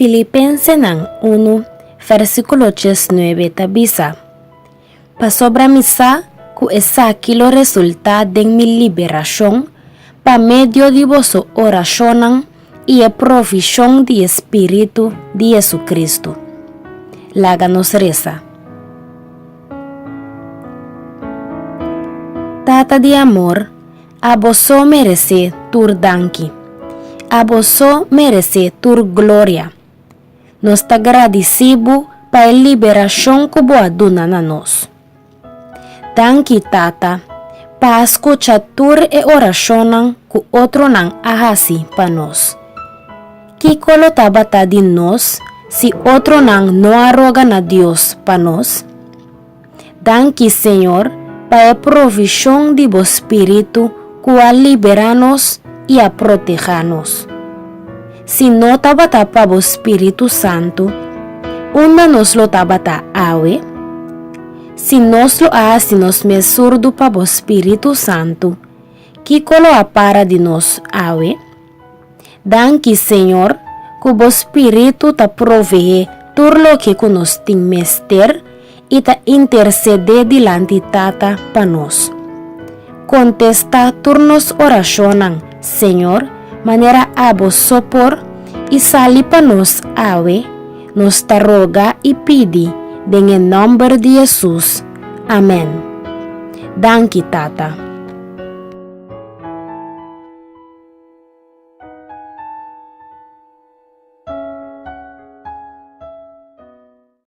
Filipensenan unu, versíkulo 19 ta bisa, Pasobra mi sa ku esaki lo resultá den mi liberashon pa medio di boso orashonnan i e provishon di e spiritu di JesuCristu. Laga nos resa. Tata di amor, abo so meresé tur danki. Abo so meresé tur gloria. Nos ta gradisí bo pa e liberashon ku bo a duna na nos. Danki, Tata, pa a skucha tur e orashonnan ku otronan a hasi pa nos. Kiko lo tabata di nos si otronan no a roga na Dios pa nos? Danki, Señor, pa e provishon di bo spiritu ku a liberá nos i a protehá nos. Si no tabata pa bo spiritu santu, unda nos lo tabata awe? Si nos lo a hasi nos mes surdu pa bo spiritu santu, kiko lo a para di nos awe? Danki, Señor, ku bo spiritu ta proveé tur loke ku nos tin mester i ta intersedé dilanti Tata pa nos. Kontestá tur nos orashonnan, Señor, manera abo so por, i sali pa nos awe, nos ta roga i pidi den e nòmber di Hesus. Amèn. Danki, Tata.